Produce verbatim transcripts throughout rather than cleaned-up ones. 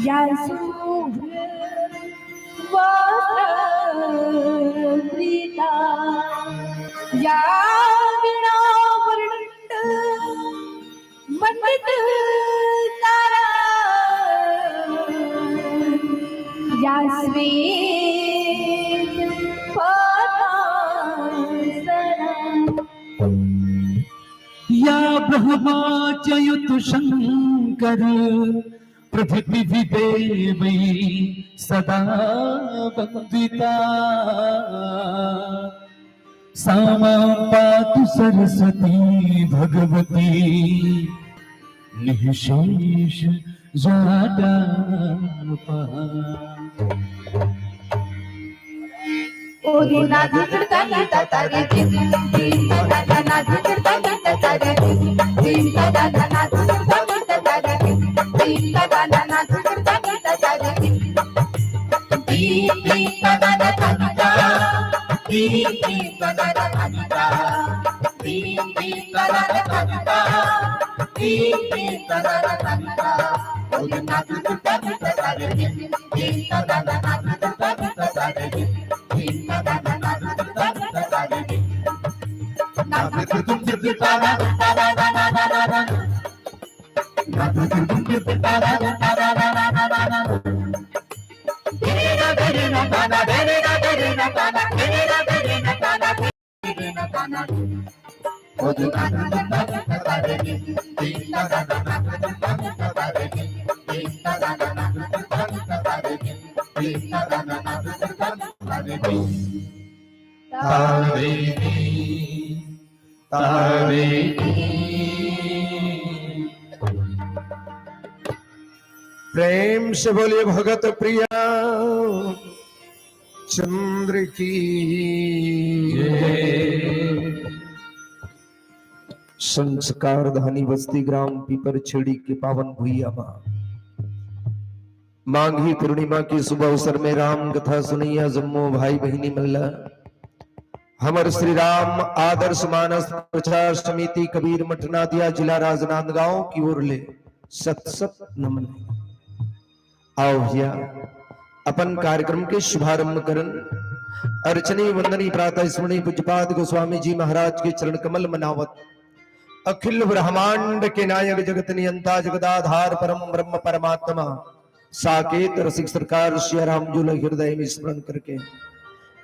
या शुभ वसंता, या वीणा वृंद मंडित तारा, या श्वेत पद्मासना। या ब्रह्मा च युत शंकर पृथ्वी देवै सदा वंदिता। सा मां पातु सरस्वती भगवती निःशेष जाडापहा। प्रेम से बोलिए भगत प्रिया चंद्र की जय। संस्कार धानी बस्ती ग्राम पीपर छेड़ी के पावन भुइया मा माघी पूर्णिमा के शुभ अवसर में राम कथा सुनैया जम्मो भाई बहिनी मन ला हमर श्री राम आदर्श मानस प्रचार समिति कबीर मठ नादिया जिला राजनांदगांव की ओर ले सत सत नमन। आओ भैया, अपन कार्यक्रम के शुभारंभ करन। अर्चनी वंदनी प्रातः स्मरणी पूज्यपाद गोस्वामी जी महाराज के चरण कमल मनावत, अखिल ब्रह्मांड के नायक जगत नियंता जगदाधार परम ब्रह्म परमात्मा साकेत रसिक सरकार सिया राम जो ला हृदय में स्मरण करके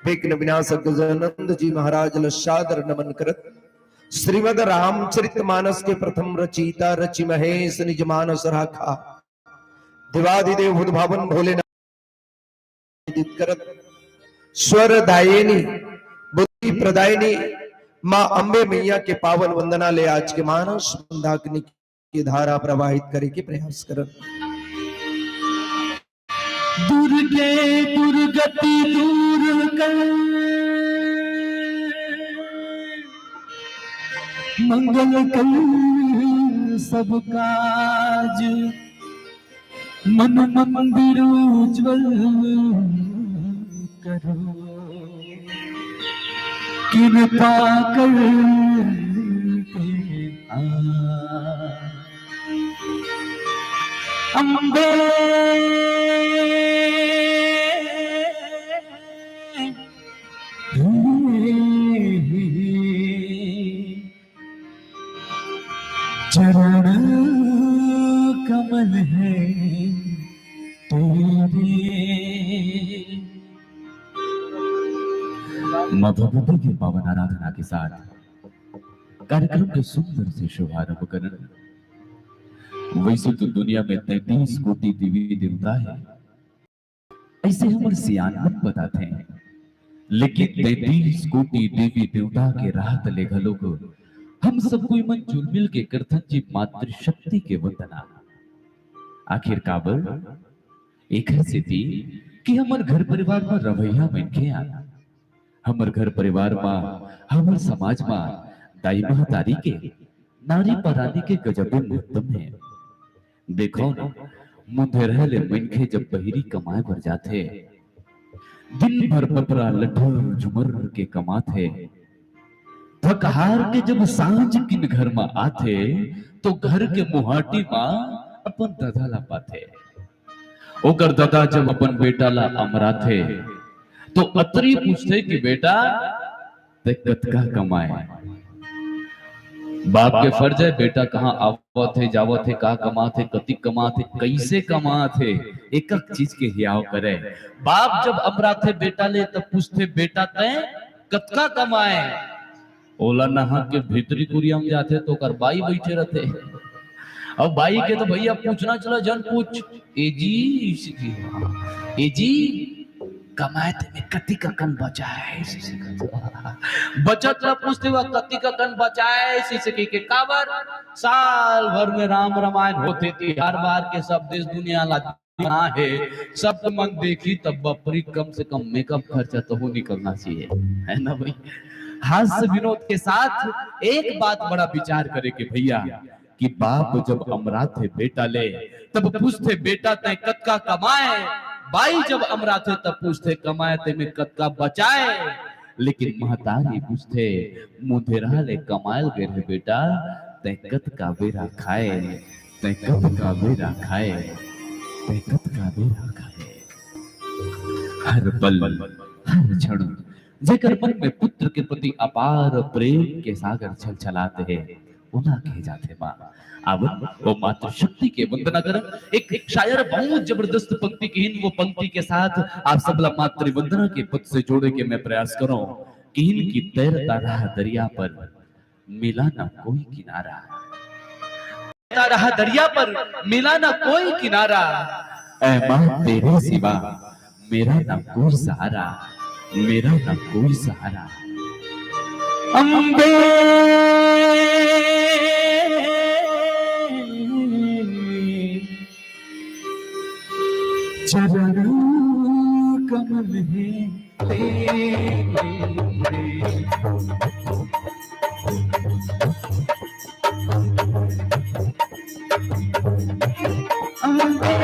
विघ्न विनाशक गजानंद जी महाराज ला सादर नमन करत श्रीमद रामचरित मानस के प्रथम रचयिता रचि महेश निज मानस राखा देवादिदेव बुध भावन भोलेनाथ करत स्वर दायिनी बुद्धि प्रदायिनी माँ अम्बे मैया के पावन वंदना ले आज के मानस मंदाकिनी की धारा प्रवाहित करे के प्रयास करत। दुर्गे दुर्गति दूर कर, मंगल कर सब काज, मन मंदिर उज्जवल करो, कृपा कर अम्बे। चरण कमल है तेरे। माँ भगवती के पावन आराधना के साथ कार्यक्रम के सुंदर से शुभारंभ करन। वैसे तो दुनिया में तैंतीस कोटि देवी देवता है, ऐसे हमर सियान मन बताथे, लेकिन तैंतीस कोटि देवी देवता के रहत ले घलोक हम सब कोई मन जुलमिल के करथन जी मातृशक्ति के वंदना। आखिर काबर? एखर सेती कि हमर घर परिवार म रहइया मनखे आन, हमर घर परिवार म, हमर समाज म दाई महतारी के, नारी परानी के गजबे महत्तम हे। देखो न, मुंधेरहा ले मनखे जब बहिरी कमाए बर जाथे, दिन भर पपरा लठर झुमर के कमाथे, थकहार के जब सांझ किन घर म आथे, तो घर के मुहाटी म अपन ददा ला पाथे। ओकर ददा जब अपन बेटा ला अमराथे, तो अतरी पूछथे कि बेटा, तैं कतका कमाए? बाप के फर्ज हे, बेटा कहाँ आवत हे, जावत हे, का कमात हे, कतिक कमात हे, कइसे कमात हे, एक एक चीज के हियाव करे। बाप जब अमराथे बेटा ले, तब पूछथे, बेटा, तैं कतका कमाए? ओला नहा के भीतरी कुरिया में जाथे, तो ओकर बाई बइठे रथे। अब बाई के तो भैया पूछना चला, जन पूछ, ए जी, ए जी, कमाए ते में कतिक अकन बचाए? बचत ला पूछथे, वा कतिक अकन बचाए? काबर, साल भर में राम रामायण होथे, तिहार बार के सब देश दुनिया ला बना हे, सब मन देखी, तब बपरी कम से कम मेकअप खर्चा तो हो निकलना चाहिए, है ना भाई? हास्य विनोद के साथ एक बात बड़ा विचार करे के भैया, कि बाप जब अमराथे बेटा ले, तब पूछथे, बेटा, तैं कतका कमाए? बाई जब अमराथे, तब पूछथे, कमाए ते में कतका बचाए? लेकिन महतारी पूछथे, मुंधेरा ले कमाए ल गे रहे बेटा, तैं कतका बेरा खाए? तैं कतका बेरा खाए? तैं कतका बेरा खाए? हर पल, हर क्षण, जेकर मन में पुत्र के प्रति अपार प्रेम के सागर छलछलात हे, ओला कहे जाथे माँ। अब वो मातृशक्ति के वंदना करन। एक, एक शायर बहुत जबरदस्त पंक्ति किहिन, वो पंक्ति के साथ आप सबला मातृवंदना के पद से जोड़े के मैं प्रयास करूं। किहिन कि तैरता रहा दरिया पर, मिला ना कोई किनारा। तैरता रहा दरिया पर, मिला ना कोई किनारा। ऐ माँ, तेरे सिवा मेरा ना कोई सहारा, मेरा ना कोई सहारा। अम्बे, चरण कमल हे तेरे। अम्बे,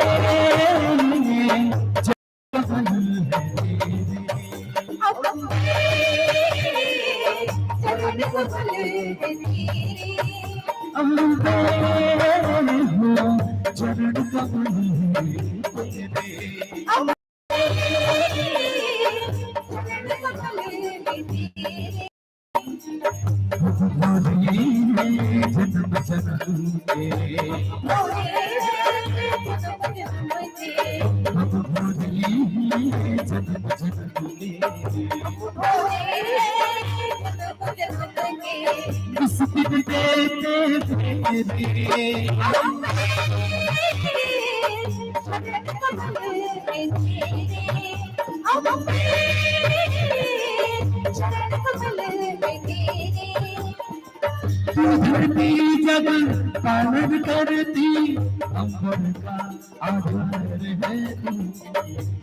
धरती जग पालन करती, अंबर का आधार है तू।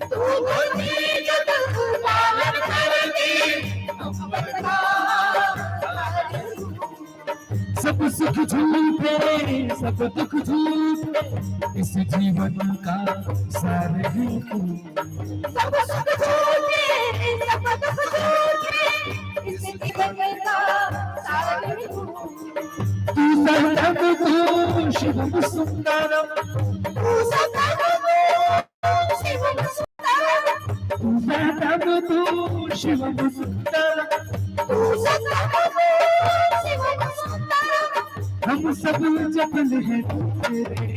तू धरती जग पालन करती, अंबर का आधार है तू। सब सुख झूठे, सब दुख झूठे, इस जीवन का सार है तू। सब सुख झूठे, सब दुख झूठे, इस जीवन का सार है तू। तू सतगुरु शिवम सुंदरम। तू सतगुरु शिवम सुंदरम। तू सतगुरु शिवम सुंदरम। तू सतगुरु शिवम सुंदरम। हम सब चपल हैं तेरे।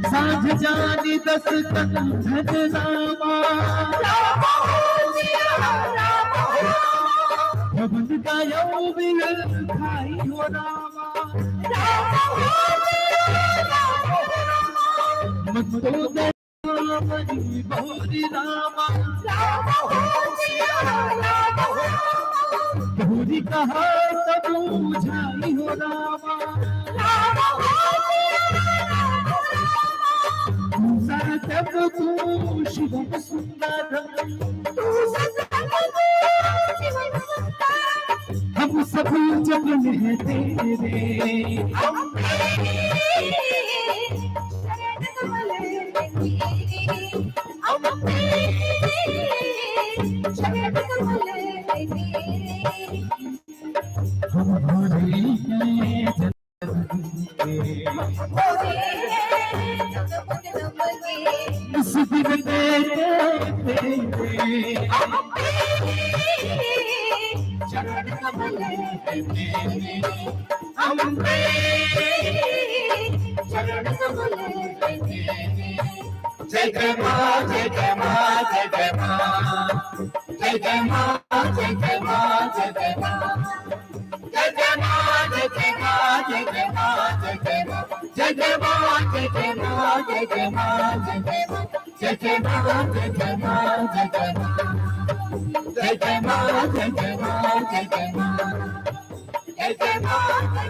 साँझ जानी दस कंधन रामा। भवन गायो विरल खाई हो रामा। मन तो गौरी रामा। गौरी कहा सब बुझाई हो रामा। तू सतगुरु शिवम सुंदरम। हम सब चपल हैं तेरे। चरण कमल, अम्बे, चरण कमल। जय जय माँ, जय जय माँ, जय जय माँ। जय जय माँ, जय जय माँ, जय जय माँ। जय जय माँ, जय जय माँ, जय जय माँ। जय जय माँ, जय जय माँ, जय जय माँ, जय जय माँ। जय जय माँ, जय जय माँ, जय जय माँ। जय जय माँ, जय जय माँ, जय जय माँ। जय जय माँ, जय जय माँ, जय जय माँ। जय जय माँ, जय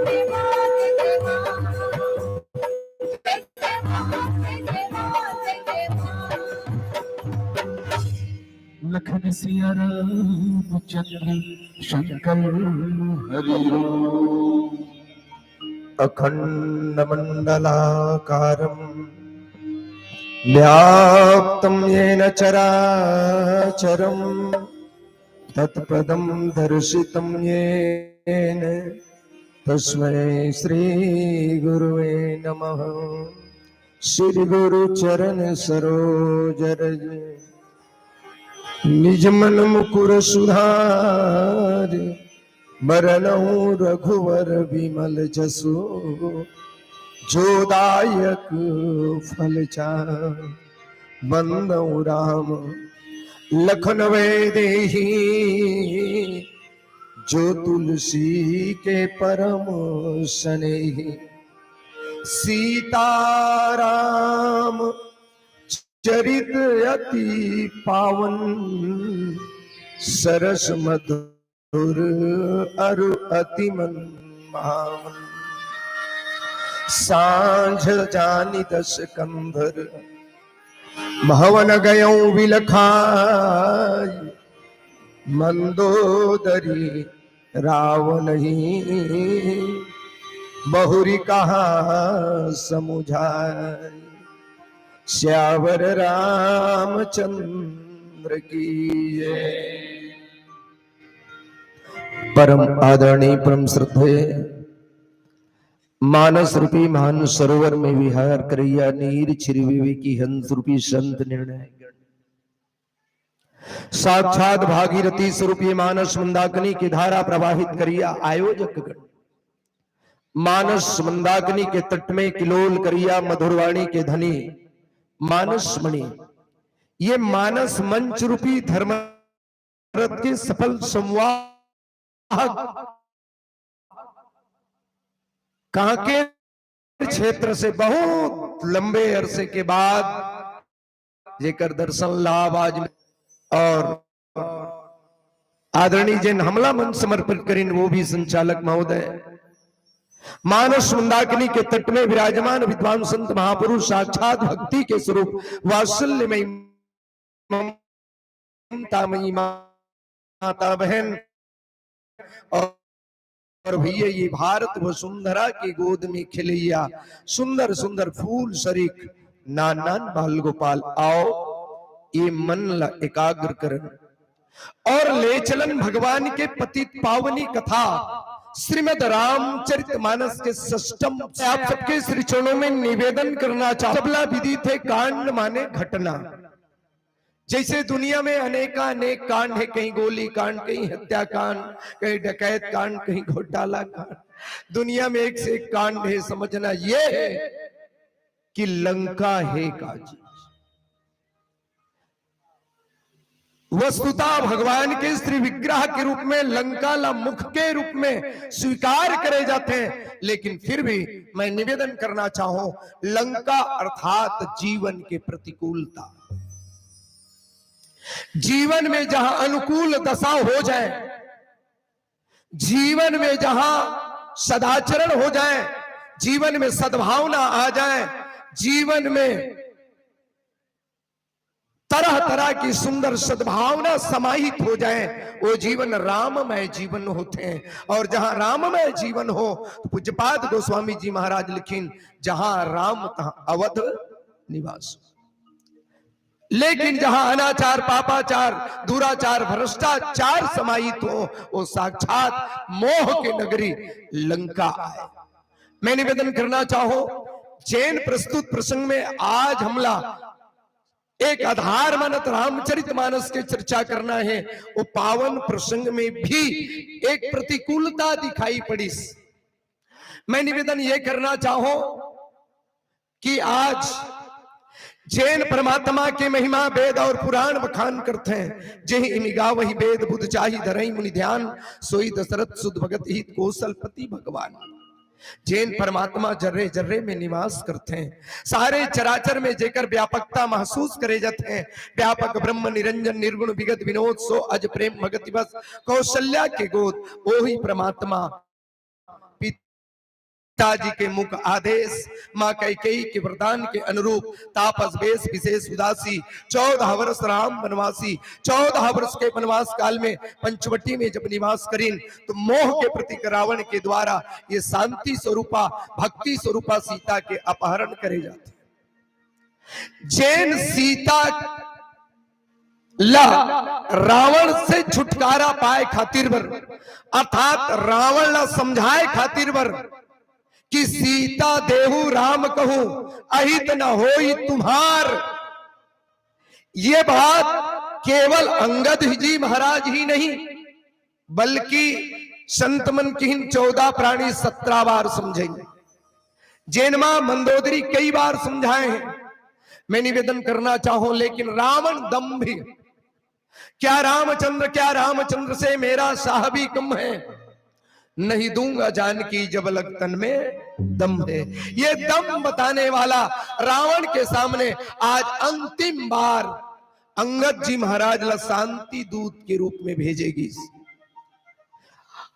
जय माँ, जय जय माँ। जय जय माँ, जय जय माँ, जय जय माँ। लखन सिया रामचंद्र शंकर हरि ओम। अखण्डमण्डलाकारं व्याप्तं येन चराचरं तत्पदं दर्शितं येन तस्मै श्री गुरुवे नमः। श्री गुरु चरण सरोज रज निज मन मुकुर सुधार। बरनउँ रघुवर बिमल जसु जो दायक फल चारि। बंदउँ राम लखन वैदेही जो तुलसी के परम स्नेही। सीताराम चरित अति पावन सरस मधुर अरु अति मन भावन। साँझ जानि दस कंधर भवन गयउँ बिलखाइ। मंदोदरी रावनहि बहुरि कहा समुझाइ। सियावर रामचंद्र की जय। परम आदरणीय, परम श्रद्धेय, मानस रूपी महान सरोवर में विहार करइया नीर छिरी विवेकी हंस रूपी संत निर्णय गण, साक्षात भागीरथी स्वरूपी मानस मंदाकिनी के धारा प्रवाहित करइया आयोजक गण, मानस मंदाकिनी के तट में किलोल करइया मधुरवाणी के धनी मानस मणि, ये मानस मंच रूपी धर्म रथ के सफल संवाहक, कांकेर क्षेत्र से बहुत लंबे अरसे के बाद जेकर दर्शन लाभ आज में, और आदरणीय जेन हमला मन समर्पित करिन, वो भी संचालक महोदय। मानस मंदाकिनी के तट में विराजमान विद्वान संत महापुरुष साक्षात भक्ति के स्वरूप वात्सल्य में ममता मई माता बहन और, और भैया, ये भारत वसुंधरा के गोद में खिलैया सुंदर सुंदर फूल सरीख नान नान बाल गोपाल, आओ ये मन ला एकाग्र करन और ले चलन भगवान के पतित पावनी कथा श्रीमद रामचरित मानस के षष्टम से आप सबके श्री चरणों में निवेदन करना चाहता हूं। सबला विदित हे कांड माने घटना। जैसे दुनिया में अनेकानेक कांड हे, कहीं गोली कांड, कहीं हत्याकांड, कहीं डकैत कांड, कहीं घोटाला कांड, दुनिया में एक से एक कांड हे। समझना ये हे कि लंका हे का चीज। वस्तुतः भगवान के श्री विग्रह के रूप में लंका ला मुख के रूप में स्वीकार करे जाते हैं, लेकिन फिर भी मैं निवेदन करना चाहूं, लंका अर्थात जीवन के प्रतिकूलता। जीवन में जहां अनुकूल दशा हो जाए, जीवन में जहां सदाचरण हो जाए, जीवन में सद्भावना आ जाए, जीवन में तरह तरह की सुंदर सद्भावना समाहित हो जाए, वो जीवन राममय जीवन होते हैं। और जहां राममय जीवन हो, तो पूज्यपाद गोस्वामी जी महाराज लिखिन, "जहां राम तहां अवध निवास।" लेकिन जहां अनाचार, पापाचार, दुराचार, भ्रष्टाचार समाहित हो, वो साक्षात मोह की नगरी लंका आए। मैं निवेदन करना चाहूं, जेन प्रस्तुत प्रसंग में आज हमला एक आधार मानत रामचरित मानस के चर्चा करना हे, वो पावन प्रसंग में भी एक प्रतिकूलता दिखाई पड़िस। मैं निवेदन ये करना चाहूं कि आज जेन परमात्मा के महिमा वेद और पुराण बखान करथे, "जेहि इमि गावहि वेद बुध चाहि धरइ मुनि ध्यान, सोई दशरथ सुत भगत हित कौशलपति भगवान।" जेन परमात्मा जर्रे जर्रे में निवास करथे, सारे चराचर में जेकर व्यापकता महसूस करे जाथे, व्यापक ब्रह्म निरंजन निर्गुण विगत विनोद सो अज प्रेम भगति बस कौशल्या के गोद, ओही परमात्मा पिताजी के मुख आदेश, माँ कैकेयी के वरदान के अनुरूप तापस वेश विशेष उदासी, चौदह वर्ष राम वनवासी, चौदह वर्ष के वनवास काल में पंचवटी में जब निवास करिन, तो मोह के प्रतीक रावण के द्वारा ये शांति स्वरूपा, भक्ति स्वरूपा सीता के अपहरण करे जाथे। जेन सीता ला रावण से छुटकारा पाए खातिर बर, अर्थात रावण ला समझाए खातिर बर कि सीता देहु राम कहूं, अहित न होई तुम्हार। ये बात केवल अंगद जी महाराज ही नहीं, बल्कि संत मन किहिन चौदह प्राणी सत्रह बार समझाइन। जेन मा मंदोदरी कई बार समझाए हैं। मैं निवेदन करना चाहूं, लेकिन रावण दंभी, क्या रामचंद्र, क्या रामचंद्र से मेरा साह भी कम है, नहीं दूंगा जानकी जब लग तन में दम है। ये दम बताने वाला रावण के सामने आज अंतिम बार अंगद जी महाराज ला शांति दूत के रूप में भेजे गिस।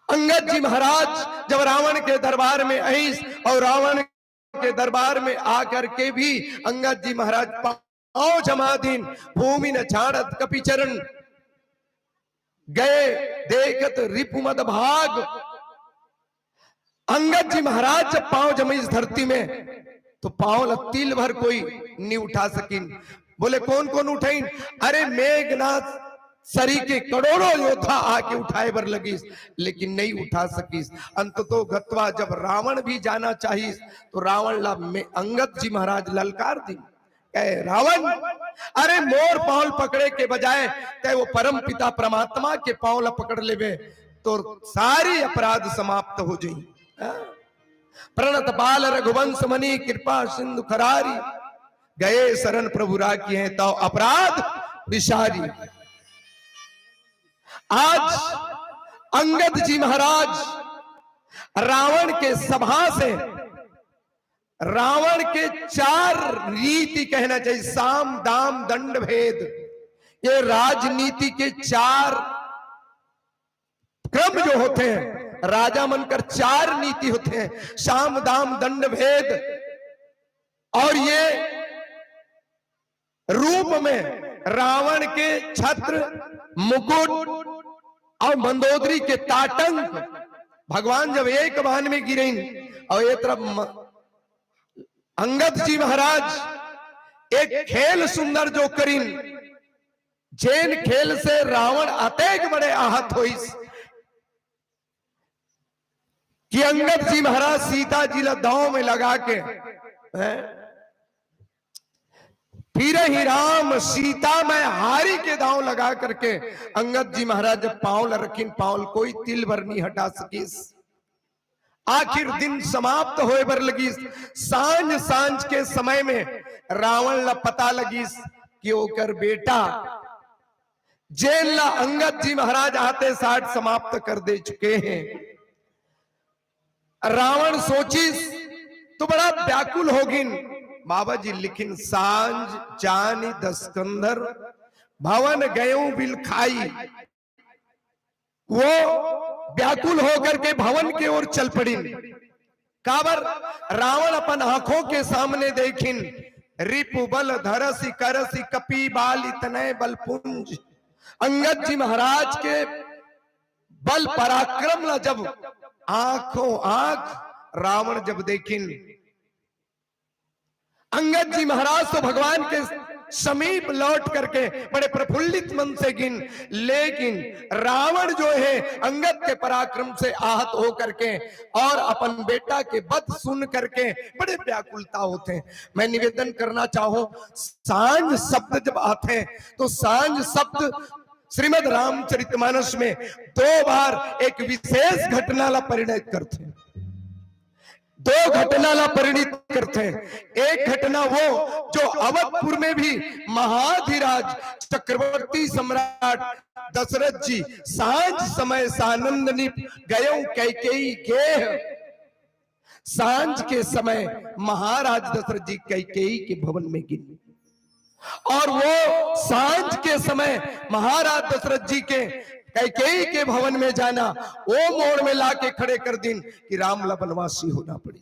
अंगद जी महाराज जब रावण के दरबार में आइस और रावण के दरबार में आकर के भी अंगद जी महाराज पांव जमा दिन, भूमि न छाड़त कपि चरण, गए देखत रिपु मद भाग। अंगद जी महाराज जब पांव जमे इस धरती में, तो पांव ला तिल भर कोई नहीं उठा सकिन। बोले, कौन कौन उठाइन? अरे, मेघनाथ सरी के करोड़ों योद्धा आके उठाए बर लगिस, लेकिन नहीं उठा सकिस। अंततो गत्वा जब रावण भी जाना चाहिस, तो रावण ला में अंगद जी महाराज ललकार दिन, कहे, रावण, अरे, मोर पांव पकड़े के बजाय तय वो परम पिता परमात्मा के पांव ला पकड़ लेवे, तो सारी अपराध समाप्त हो जाई। हाँ? प्रणत बाल रघुवंश मनि कृपा सिंधु खरारी, गए शरण प्रभु राखिए तव अपराध विसारी। आज अंगद जी महाराज रावण के सभा से रावण के चार नीति कहना चाहिए, साम दाम दंड भेद, ये राजनीति के चार क्रम जो होते हैं, राजा मन कर चार नीति होते हैं, साम दाम दंड भेद। और ये रूप में रावण के छत्र, मुकुट और मंदोदरी के ताटंक, भगवान जब एक बाण में गिरेन और ये तरफ म-, अंगद जी महाराज एक खेल सुंदर जो करिन, जेन खेल से रावण अतेक बड़े आहत होइस कि अंगद जी महाराज सीता जी ला दांव में लगा के, हैं? फिरहिं राम सीता मै हारि के दांव लगा करके अंगद जी महाराज जब पांव ला रखिन, पांव ला कोई तिल भर नहीं हटा सकिस। आखिर दिन समाप्त होए बर लगिस, सांझ सांझ के समय में रावण ला पता लगिस कि ओकर बेटा जेन ला अंगद जी महाराज आते साठ समाप्त कर दे चुके हैं। रावण सोचिस तो बड़ा व्याकुल होगिन। बाबा जी लिखिन, सांझ जानि दसकंधर भवन गयो बिलखाई। वो व्याकुल होकर के भवन के ओर चल पड़िन। काबर? रावण अपन आंखों के सामने देखिन, रिपु बल धरसि करसि कपि बाल इतने बल पुंज। अंगद जी महाराज के बल पराक्रम ला जब आंखों आंख रावण जब देखिन, अंगद जी महाराज तो भगवान के समीप लौट करके बड़े प्रफुल्लित मन से गिन, लेकिन रावण जो है अंगद के पराक्रम से आहत हो करके और अपन बेटा के वध सुन करके बड़े व्याकुलता होते हैं। मैं निवेदन करना चाहूं, सांझ शब्द जब आते हैं तो सांझ शब्द श्रीमद् रामचरितमानस में दो बार एक विशेष घटना ला परिणत करते हैं, दो घटना ला परिणत करते हैं। एक घटना वो जो अवधपुर में भी महाधिराज चक्रवर्ती सम्राट दशरथ जी सांझ समय सानंद नीप गयो कैकेयी गेह, सांझ के समय महाराज दशरथ जी कैकेयी के भवन में गिन और वो सांझ के समय महाराज दशरथ जी के कैकेयी के भवन में जाना वो मोड़ में लाके खड़े कर दिन कि राम ला वनवासी होना पड़ी।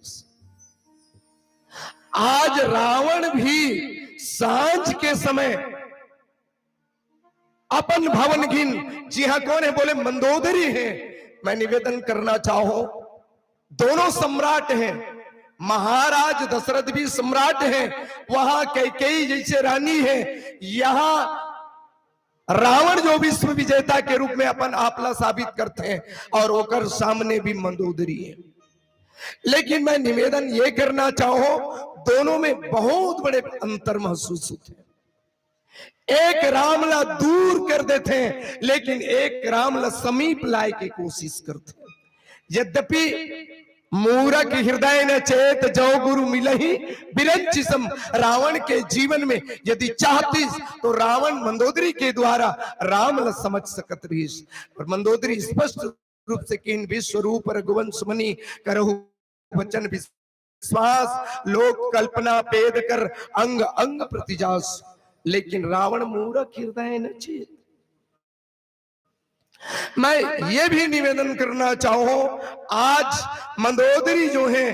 आज रावण भी सांझ के समय अपन भवन गिन, जी हाँ, कौन है? बोले मंदोदरी है। मैं निवेदन करना चाहूं, दोनों सम्राट हैं, महाराज दशरथ भी सम्राट हैं, वहां कैकेयी जैसे रानी है, यहां रावण जो विश्व विजेता के रूप में अपन आपला साबित करते हैं और ओकर सामने भी मंदोदरी है। लेकिन मैं निवेदन ये करना चाहूं, दोनों में बहुत बड़े अंतर महसूस होते हैं। एक राम ला दूर कर देते हैं, लेकिन एक राम ला समीप लाए के कोशिश करते हैं। यद्यपि मूरख हृदय न चेत जो गुरु मिलही बिरंचिसम, रावण के जीवन में यदि चाहतीस तो रावण मंदोदरी के द्वारा राम ला समझ सकत रहीस। और मंदोदरी स्पष्ट रूप से किन विश्व रूप रघुवंश मुनि करहु वचन विश्वास, लोक कल्पना पेद कर अंग अंग प्रतिजास, लेकिन रावण मूरख हृदय न चेत। मैं ये भी निवेदन करना चाहूं, आज मंदोदरी जो है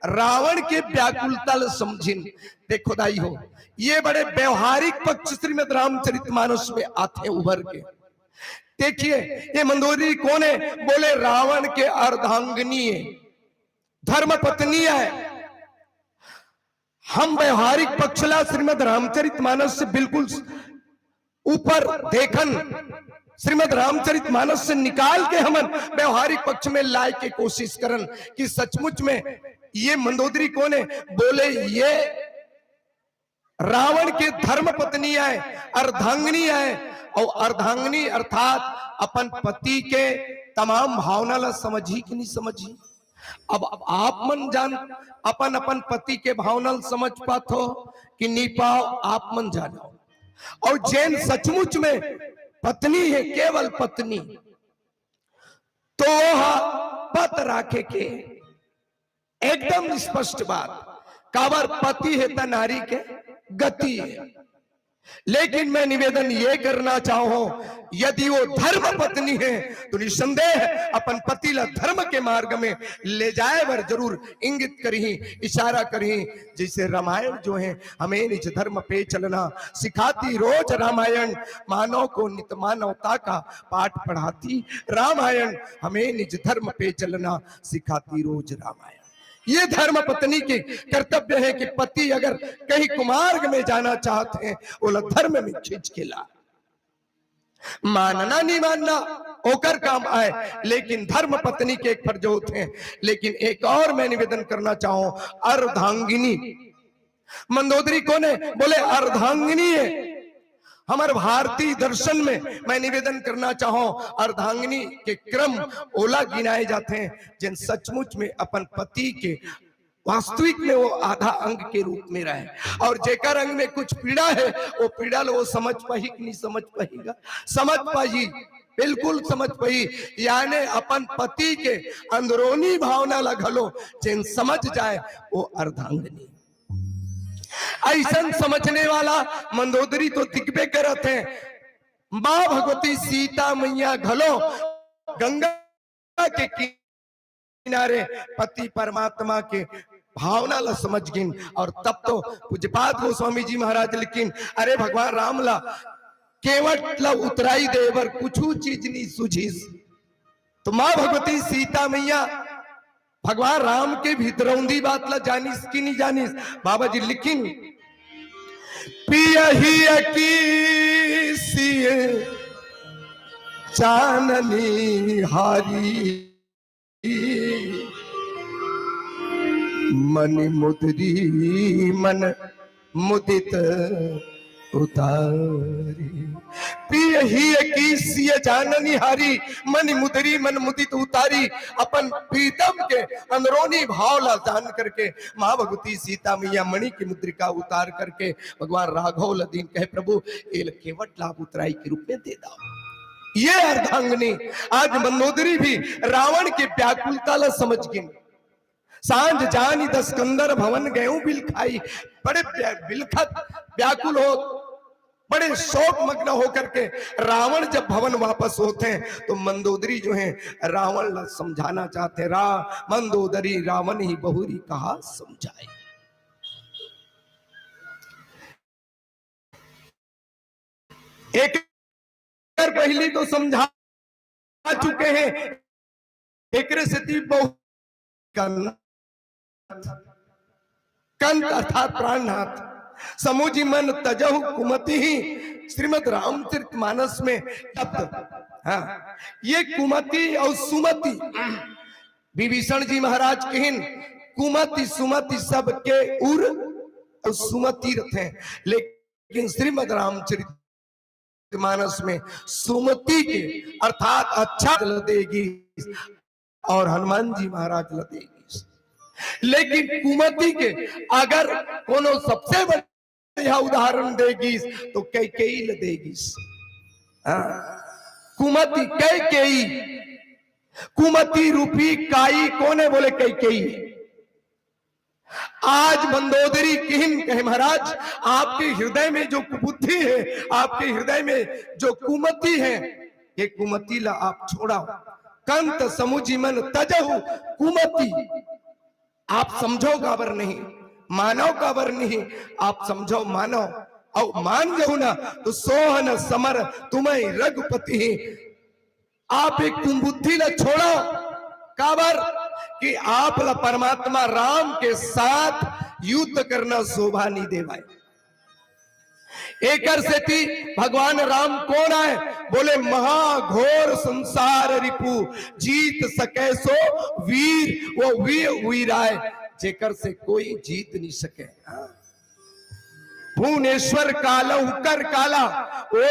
रावण के व्याकुलता ल समझिन। देखो दाई हो, ये बड़े व्यवहारिक पक्ष श्रीमद् रामचरितमानस में आते उभर के। देखिए, ये मंदोदरी कौन है? बोले रावण के अर्धांगिनी है, धर्म पत्नी है। हम व्यवहारिक पक्ष ला श्रीमद् रामचरितमानस से बिल्कुल ऊपर देखन, श्रीमद् रामचरितमानस से निकाल के हमन व्यवहारिक पक्ष में लाए के कोशिश करन कि सचमुच में ये मंदोदरी कौन है। बोले ये रावण के धर्म पत्नी आय, अर्धांगिनी आय, और अर्धांगिनी अर्थात अपन पति के तमाम भावना ला समझही कि नहीं समझही। अब, अब आप मन जान, अपन अपन पति के भावना ला समझ पात हो कि नहीं पाओ, आप मन जानो। और जेन सचमुच में पत्नी है, केवल पत्नी, तो वह पत राखे के एकदम स्पष्ट बात, काबर पति है त नारी के गति है। लेकिन मैं निवेदन ये करना चाहूं, यदि वो धर्म पत्नी है तो निसंदेह अपन पति ला धर्म के मार्ग में ले जाए बर जरूर इंगित करही, इशारा करही। जैसे रामायण जो है हमें निज धर्म पे चलना सिखाती रोज रामायण, मानव को नित मानवता का पाठ पढ़ाती रामायण, हमें निज धर्म पे चलना सिखाती रोज रामायण। ये धर्म पत्नी के कर्तव्य है कि पति अगर कहीं कुमार्ग में जाना चाहते हैं, ओला धर्म में खींच के ला। मानना नहीं मानना ओकर काम आय, लेकिन धर्म पत्नी के एक फर्ज होते हैं। लेकिन एक और मैं निवेदन करना चाहूं, अर्धांगिनी मंदोदरी कौन है? बोले अर्धांगिनी है। हमारे भारतीय दर्शन में मैं निवेदन करना चाहूं, अर्धांगिनी के क्रम ओला गिनाए जाते हैं जिन सचमुच में अपन पति के वास्तविक में वो आधा अंग के रूप में रहे, और जेकर अंग में कुछ पीड़ा है, वो पीड़ा लो वो समझ पाही कि नहीं समझ पाहीगा? समझ पाही, बिल्कुल समझ पाही। यानी अपन पति के अंदरूनी भावना ला घलो जेन समझ जाए, वो अर्धांगिनी। ऐसन समझने वाला मंदोदरी तो दिखबे करत है। माँ भगवती सीता मैया घलो गंगा के किनारे पति परमात्मा के भावना ला समझ गिन। और तब तो पूज्यपाद गोस्वामी जी महाराज लिखिन, अरे भगवान राम ला केवट ला उतराई दे बर कुछू चीज नहीं सूझिस। तो माँ भगवती सीता मैया भगवान राम के भीतरौंदी बात ला जानिस कि नहीं जानिस? बाबा जी लिखिन, पियहिया की सिय जाननी हारी, मनि मुदरी मन मुदित उतारी। पियहिया की सिय जाननी हारी, मनि मुदरी मन मुदित उतारी। अपन प्रीतम के अंदरूनी भाव ला जान करके माँ भगवती सीता मैया मणि की मुद्रिका उतार करके भगवान राघव ला दीन, कहे, प्रभु, एला केवट ला आप उतराई के रूप में दे दव। ये अर्धांगिनी। आज मंदोदरी भी रावण के व्याकुलता ला समझ गिन। सांझ जानि दस कंदर भवन गयउ बिलखाई। बड़े व्या-, बिलखत, व्याकुल हो, बड़े शोक मग्न होकर के रावण जब भवन वापस होते हैं तो मंदोदरी जो है रावण ला समझाना चाहते हैं, रा-, मंदोदरी रावण ही बहुरी कहा समझाई। एक पहली तो समझा चुके हैं, एकरे सेती बहुत कंत, कंत अर्थात प्राणनाथ, समुझि मन तजहु कुमति ही। श्रीमद रामचरित मानस में शब्द, हाँ, ये कुमति और सुमति, विभीषण जी महाराज किहिन, कुमति सुमति सबके उर और सुमति रथे, लेकिन श्रीमद रामचरित मानस में सुमति के अर्थात अच्छा ल देगी और हनुमान जी महाराज ल देगी, लेकिन कुमति के अगर कोनो सबसे बढ़िया उदाहरण देगी तो कैकेयी ल देगी। हाँ, कुमति, कैकेयी, कुमति रूपी काई कोन हे? बोले कैकेयी। आज मंदोदरी किहिन, कहे, महाराज, आपके हृदय में जो कुबुद्धि है, आपके हृदय में जो कुमति है, ये कुमति ला आप छोड़व। कंत समुझि मन तजहु कुमति। आप समझव काबर नहीं, मानव काबर नहीं, आप समझव मानव, अउ मान जहु ना तो सोहन समर तुम्हें रघुपति ही। आप एक कुबुद्धि ला छोड़व, काबर कि आप ला परमात्मा राम के साथ युद्ध करना शोभा नहीं देवाय। एकर सेती भगवान राम कोन आय? बोले, महाघोर संसार रिपु जीत सके सो वीर, वो वीर वीराय, जेकर से कोई जीत नहीं सके। हाँ। भुवनेश्वर कालहु कर काला, वो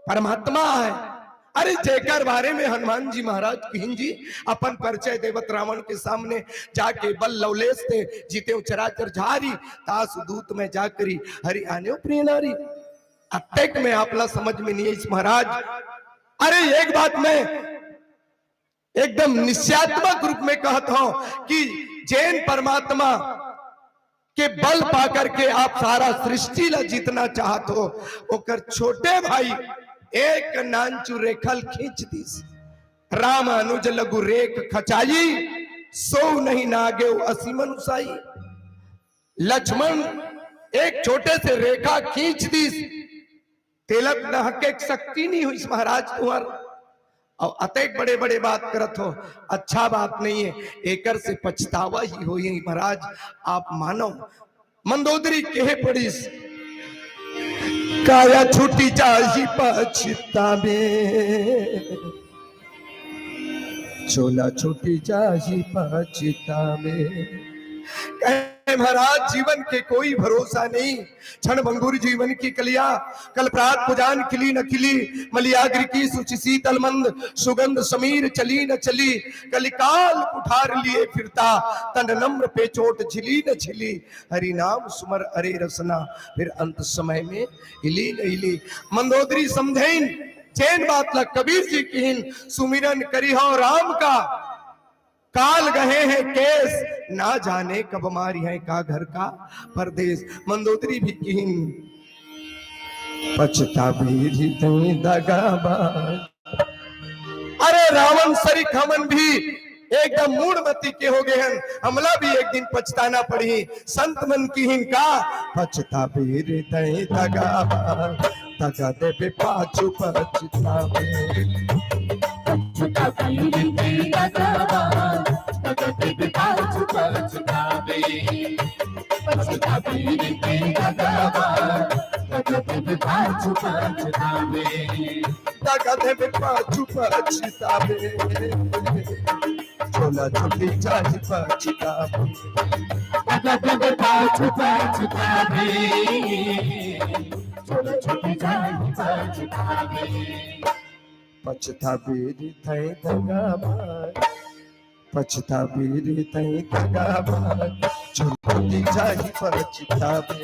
परमात्मा है। अरे, जेकर बारे में हनुमान जी महाराज किहिन जी अपन परिचय देवत रावण के सामने जाके, बल लवलेश ते जितेउ चराचर झारी, तासु दूत मैं जाकरी हरि आनेउ प्रिय नारी। अतेक में आपला समझ में नहीं आइस महाराज। अरे, एक बात मैं एकदम निश्चयात्मक रूप में कहत हूं कि जेन परमात्मा के बल पा करके आप सारा सृष्टि ला जीतना चाहत हो, ओकर छोटे भाई एक नानचु रेखा ल खींच दिस। राम अनुज लघु रेख खचाई, सो नहीं नागेउ असी मनुसाई। लक्ष्मण एक छोटे से रेखा खींच दिस, तेला त नहके के शक्ति नहीं होइस महाराज तुंहर। अउ अतेक बड़े-बड़े बात करत हो, अच्छा बात नहीं है, एकर से पछतावा ही होही महाराज, आप मानव। मंदोदरी कहे पड़िस, काया छूटी जाही पछतावे, चोला छूटी जाही पछतावे। कहे महाराज, जीवन के कोई भरोसा नहीं, क्षण भंगुर जीवन की कलिया, कल प्रात पुजान खिली न खिली, मलियाग्र की सुचि शीतल मंद, सुगंध समीर चली न चली, कलिकाल कुठार लिए फिरता, तन नम्र पे चोट झिली न झिली, हरि नाम सुमर अरे रसना, फिर अंत समय में हिली न हिली। मंदोदरी समझेन, जेन बात ला कबीर जी किहिन, सुमिरन करिहौ राम का, काल गहे हैं केस, ना जाने कब मारिहैं का घर का परदेस। मंदोदरी भी किहिन, पछतावे हृदय दगाबाज। अरे रावण सरीख हमन भी एकदम मूढ़मति के हो गए हैं, हमला भी एक दिन पछताना पड़ही। संत मन किहिन का, पछतावे हृदय दगाबाज, दगा देबे पाछू पछतावे। कभी भी पाछू पछतावे, पछतावे रे तैं दगाबाज, कभी भी पाछू पछतावे। दगा देबे पाछू पछतावे, झोला छुटी जाही पछतावे। दगा देबे पाछू पछतावे, झोला छुटी जाही पछतावे। पछतावे रे तैं दगाबाज, पछतावे रे तैं दगाबाज, झोला छुटी जाही पछतावे।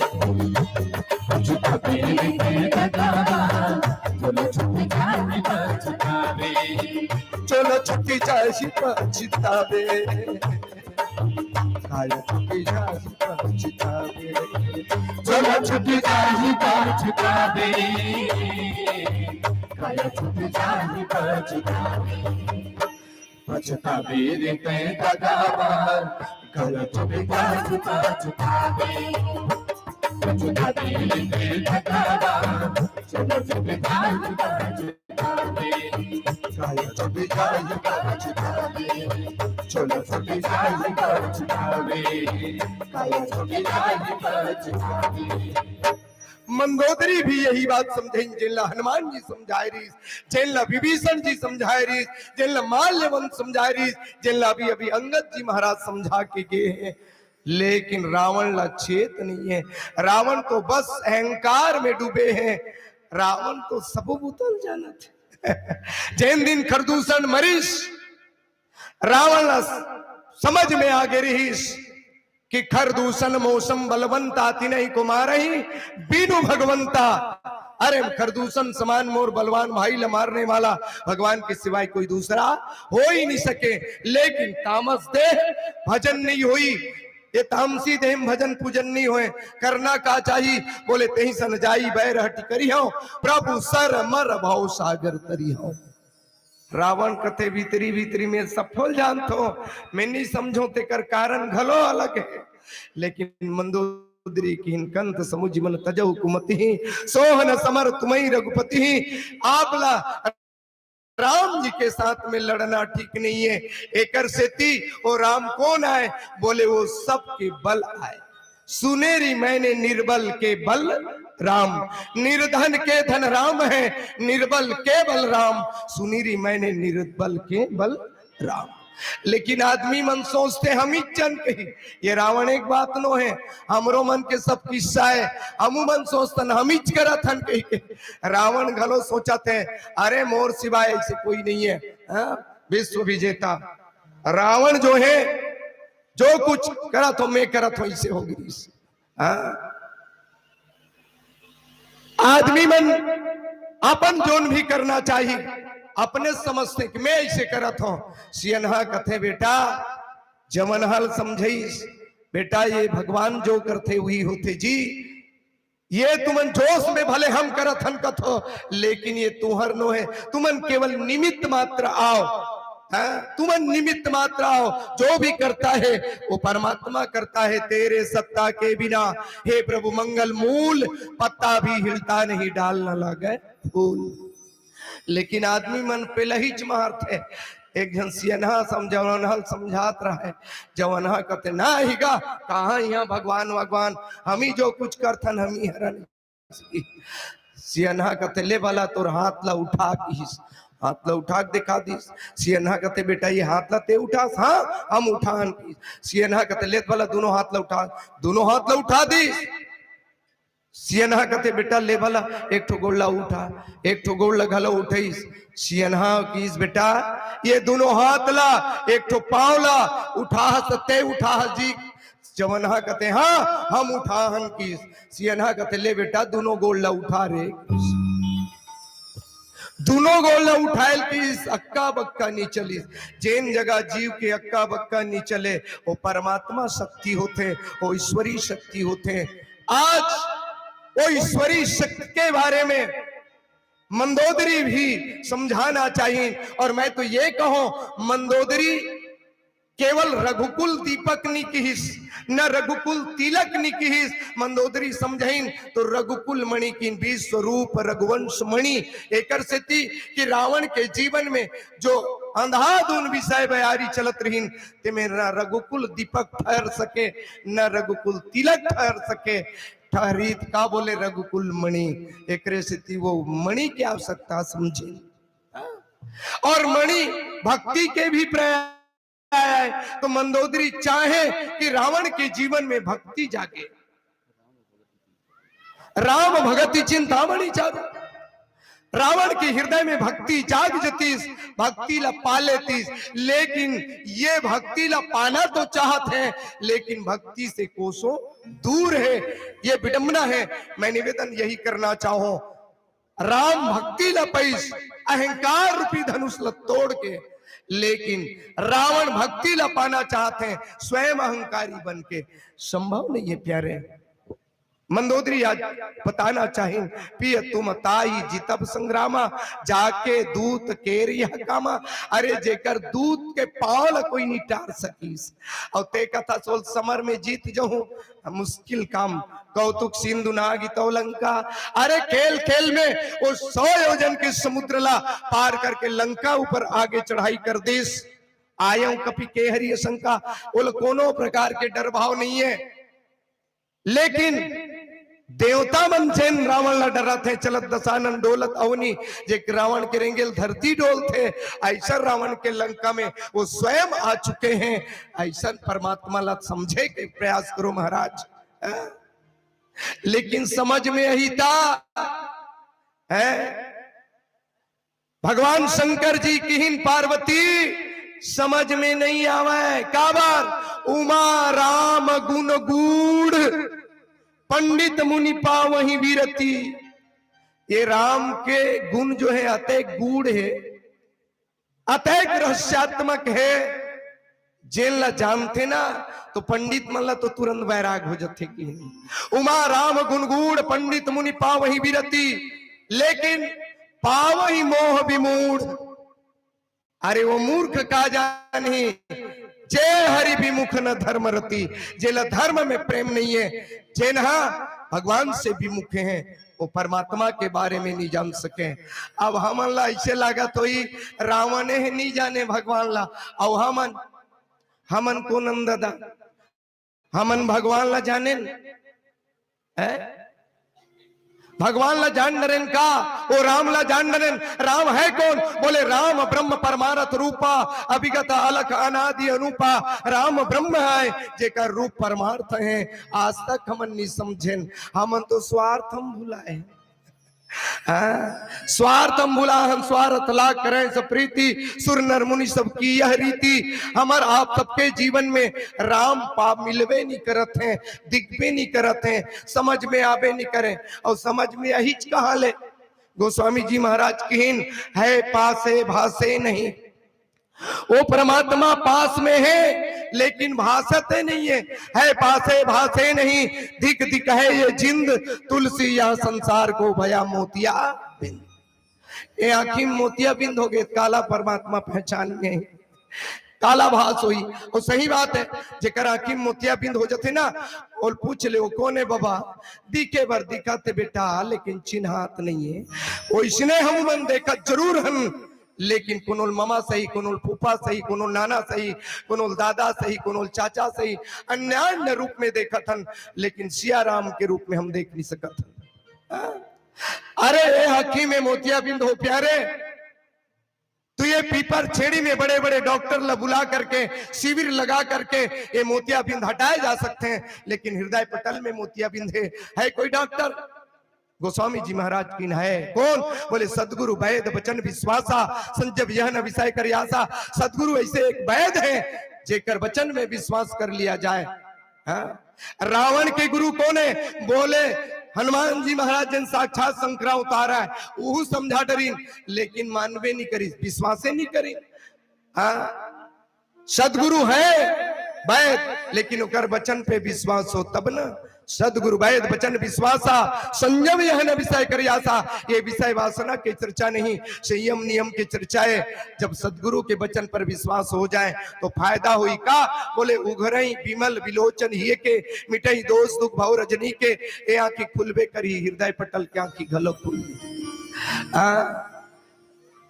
पछतावे रे तैं दगाबाज, झोला छुटी जाही पछतावे। झोला छुटी जाही पछतावे, काया छुटी जाही पछतावे। झोला छुटी जाही पछतावे, काया छुटी जाही पछतावे। पछतावे रे तैं दगाबाज, गलत विकास का छुपावे। पछतावे रे तैं दगाबाज, गलत विकास का छुपावे। काया छुटी जाही पछतावे, झोला छुटी जाही पछतावे। काया छुटी जाही पछतावे। मंदोदरी भी यही बात समझइन, जेन ला हनुमान जी समझाए रहिस, जेन ला विभीषण जी समझाए रहिस, जेन ला माल्यवंत समझाए रहिस, जेन ला अभी, अभी अंगद जी महाराज समझा के गे हे। लेकिन रावण ला चेत नइ हे। रावण तो बस अहंकार में डूबे हे। रावण तो सब बुता ल जानत हे। जेन दिन खरदूषण मरिस, रावण ला समझ में आगे रहिस कि खरदूषण मोर सम बलवंता, तिनहि को मारहिं बिनु भगवंता। अरे, खरदूषण समान मोर बलवान भाई ला मारने वाला भगवान के सिवाय कोई दूसरा हो ही नहीं सके। लेकिन तामस देह भजन नहीं होई, ये तामसी देह में भजन पूजन नहीं होए। करना का चाही? बोले, "तेहि सन जाई बैर हटि करिहौं, प्रभु सर मर भव सागर तरिहौं।" रावण कथे, "भीतरी भीतरी में सब फल जानथों, मैं नहीं समझों, तेकर कारण घलो अलग हे।" लेकिन मंदोदरी किहिन, "कंत समुझ मन तजहु कुमति ही, सोहन समर तुमहि रघुपति ही।" आप ला राम जी के साथ में लड़ना ठीक नहीं हे। एकर सेती वो राम कोन आय? बोले, वो सबके बल आय। सुनेरी मैंने निर्बल के बल राम, निर्धन के धन राम है, निर्बल के बल राम। सुनेरी मैंने निर्बल के बल राम। लेकिन आदमी मन सोचथे, हमीच झन कही, ये रावण एक बात नो हे, हमरो मन के सब किस्सा हे, हमू मन सोचथन, हमीच करत हन कही के। रावण घलो सोचत हे, अरे मोर सिवाय ऐसे कोई नहीं हे, हाँ? विश्व विजेता रावण जो हे, जो कुछ करत हों, मैं करत हों, ऐसे हो गिस। हाँ? आदमी मन अपन जोन भी करना चाही, अपने समझथे कि मैं ऐसे करत हों। सियनहा कथे, "बेटा, जमनहा ल समझइस, बेटा, ये भगवान जो करथे, वही होथे जी। ये तुमन जोश में भले हम करत हन कथो, लेकिन ये तुंहर नो हे, तुमन केवल निमित्त मात्र आव।" हाँ, तुमन निमित्त मात्र आव, जो भी करता है वो परमात्मा करता है, तेरे सत्ता के बिना हे प्रभु मंगल मूल, पत्ता भी हिलता नहीं, डाल न लागे फूल। लेकिन आदमी मन पेलहीच मारथे। एक झन सियनहा सम-, जवनहा ल समझात रहे, जवनहा कथे, "ना ही गा, कहाँ इहाँ भगवान वगवान, हम ही जो कुछ करथन, हम ही हरन।" सियनहा कथे, "ले भला तोर हाथ ला उठा," किहिस। हाथ ला उठा के देखा दिस। सियनहा कथे, "बेटा, ये हाथ ला ते उठास?" "हाँ, हम उठान," किहिस। सियनहा कथे, "ले भला दोनों हाथ ला उठा।" दोनों हाथ ला उठा दिस। सियनहा कथे, "बेटा, ले भला एक ठो गोड़ ला उठा।" एक ठो गोड़ ला घलो उठइस। सियनहा किहिस, "बेटा, ये दोनों हाथ ला, एक ठो पाँव ला उठाहस ते उठाहस जी।" जवनहा कथे, "हाँ, हम उठाहन," किहिस। सियनहा कथे, "ले बेटा, दोनों गोड़ ला उठा रे।" दोनों गोड़ ला उठाय ल किहिस, अक्का बक्का नी चलिस। जेन जगह जीव के अक्का बक्का नी चले, वो परमात्मा शक्ति होथे, वो ईश्वरी शक्ति होथे। आज वो ईश्वरी शक्ति के बारे में मंदोदरी भी समझाना चाहिए। और मैं तो ये कहूं, मंदोदरी केवल रघुकुल दीपक नी किहिस, न रघुकुल तिलक नी किहिस। मंदोदरी समझइन तो रघुकुल मणि किहिन, विश्वरूप रघुवंश मणि। एकर सेती कि रावण के जीवन में जो अंधाधुन विषय बयारी चलत रहिन, तेमे न रघुकुल दीपक ठहर सके, न रघुकुल तिलक ठहर सके। ठहरित का बोले रघुकुल मणि, एकरे सेती वो मणि के आवश्यकता समझे। और मणि भक्ति के भी पर्याय आय, तो मंदोदरी चाहे कि रावण के जीवन में भक्ति जागे। राम भगति चिंतामणि चारु, रावण के हृदय में भक्ति जाग जतीस, भक्ति ला पा लेतीस, लेकिन ये भक्ति ला पाना तो चाहत है, लेकिन भक्ति से कोसों दूर है। ये विडंबना है। मैं निवेदन यही करना चाहूं, राम भक्ति ला पइस अहंकार रूपी धनुष ला तोड़ के, लेकिन रावण भक्ति ला पाना चाहत हैं स्वयं अहंकारी बन के। संभव नहीं है प्यारे। मंदोदरी आज बताना चाहिन, पिय तुम ताहि जितब संग्रामा, जाके दूत केर यह कामा। अरे जेकर दूत के पाँव ला कोई नहीं टार सकीस, और ते कथा सोल समर में जीत जहूं, मुश्किल काम। कौतुक सिंधु नागि तव लंका, अरे खेल खेल में वो सौ योजन के समुद्र ला पार करके लंका ऊपर आगे चढ़ाई कर दिस। आयं कपि केहरि अशंका, ओला कोनो प्रकार के डर भाव नहीं है। लेकिन देवता मन जेन रावण ला डरत हे, चलत दसानन डोलत अवनी, जे रावण के रेंगेल धरती डोलथे, ऐसा रावण के लंका में वो स्वयं आ चुके हैं। ऐसा परमात्मा ला समझे के प्रयास करो महाराज। हाँ? लेकिन समझ में अहिता है, भगवान शंकर जी किहिन पार्वती समझ में नहीं आवय। काबर? उमा राम गुण गूढ़, पंडित मुनि पावहि विरति। ये राम के गुण जो है अतेक गूढ़ है, अतेक रहस्यात्मक है, जेन ला जानथे ना तो पंडित मन ला तो तुरंत वैराग हो जथे कि उमा राम गुण गूढ़ पंडित मुनि पावहि विरति, लेकिन पावहि मोह विमूढ़। अरे वो मूर्ख का जानही, जे हरि विमुख न धर्म रति, जेला धर्म में प्रेम नहीं है, जेन हा भगवान से विमुख हैं, वो परमात्मा के बारे में नहीं जान सके। अब हमन ला ऐसे लागत होई, रावण हे नहीं जाने भगवान ला, अउ हमन, हमन कोन अंदर दा? हमन भगवान ला जानेन? हैं? भगवान ला जान डरेन का? वो राम ला जान डरेन? राम है कौन? बोले, "राम ब्रह्म परमारथ रूपा, अभिगत अलख अनादि अनूपा।" राम ब्रह्म है, जेकर रूप परमार्थ है। आज तक हमन नहीं समझेन, हमन तो स्वार्थ हम भुलाए। हाँ, स्वार्थ हम भुलाहन, स्वार्थ लाग करें सब प्रीति, सुर नर मुनि सबकी यह रीति। हमर आप सबके जीवन में राम पा मिलबे नहीं करत हैं, दिखबे नहीं करत हैं, समझ में आबे नहीं करें। और समझ में अहिच कहाँ ले? गोस्वामी जी महाराज किहिन, "है पासे भासे नहीं।" वो परमात्मा पास में है, लेकिन भासते नहीं है। "है पासे भासे नहीं, दिख दिख है ये जिंद, तुलसी यह संसार को भया मोतिया बिंद।" ये आँखी में मोतिया बिंद हो गए, काला परमात्मा पहचान नहीं, काला भास होई। और सही बात है, जेकर आँखी में मोतिया बिंद हो जाते ना, और पूछ ले, "वो कौन है बाबा?" "दिखे बर दिखत हे बेटा, लेकिन चिन्हात नहीं है।" वो इसने हम मन देखत जरूर हन, लेकिन कोनो ल ममा सही, कोनो ल फूफा सही, कोनो ल नाना सही, कोनो ल दादा सही, कोनो ल चाचा सही, अन्य अन्य रूप में देखत हन, लेकिन सिया राम के रूप में हम देख नहीं सकत हन। हाँ? अरे, ये आँखी में मोतिया बिंद हो प्यारे, तो ये पीपर छेड़ी में बड़े बड़े डॉक्टर ला बुला करके, शिविर लगा करके ये मोतिया बिंद हटाए जा सकते हैं, लेकिन हृदय पटल में मोतिया बिंद है, है कोई डॉक्टर? गोस्वामी जी महाराज किन है कौन? बोले, "सदगुरु वैद वचन विश्वासा, संजब यह न विषय कर आसा।" सदगुरु ऐसे एक वैद है, जेकर वचन में विश्वास कर लिया जाए। हाँ? रावण के गुरु कौन है? बोले, "हनुमान जी महाराज जन साक्षात शंकरा उतारा है।" वो समझा डरिन, लेकिन मानबे नहीं करी, विश्वासे नहीं करी। हाँ? सदगुरु है वैद, लेकिन ओकर वचन पे विश्वास हो तब ना। सदगुरु वैद वचन विश्वासा, संजम यह न विषय करियासा। ये विषय वासना के चर्चा नहीं, संयम नियम के चर्चा है। जब सदगुरु के वचन पर विश्वास हो जाए तो फायदा होई का? बोले, "उघरई विमल विलोचन हिय के, मिटई दोष दुख भव रजनी के।" ये आँखी खुलबे करी, हृदय पटल के आँखी घलो खुल। हाँ?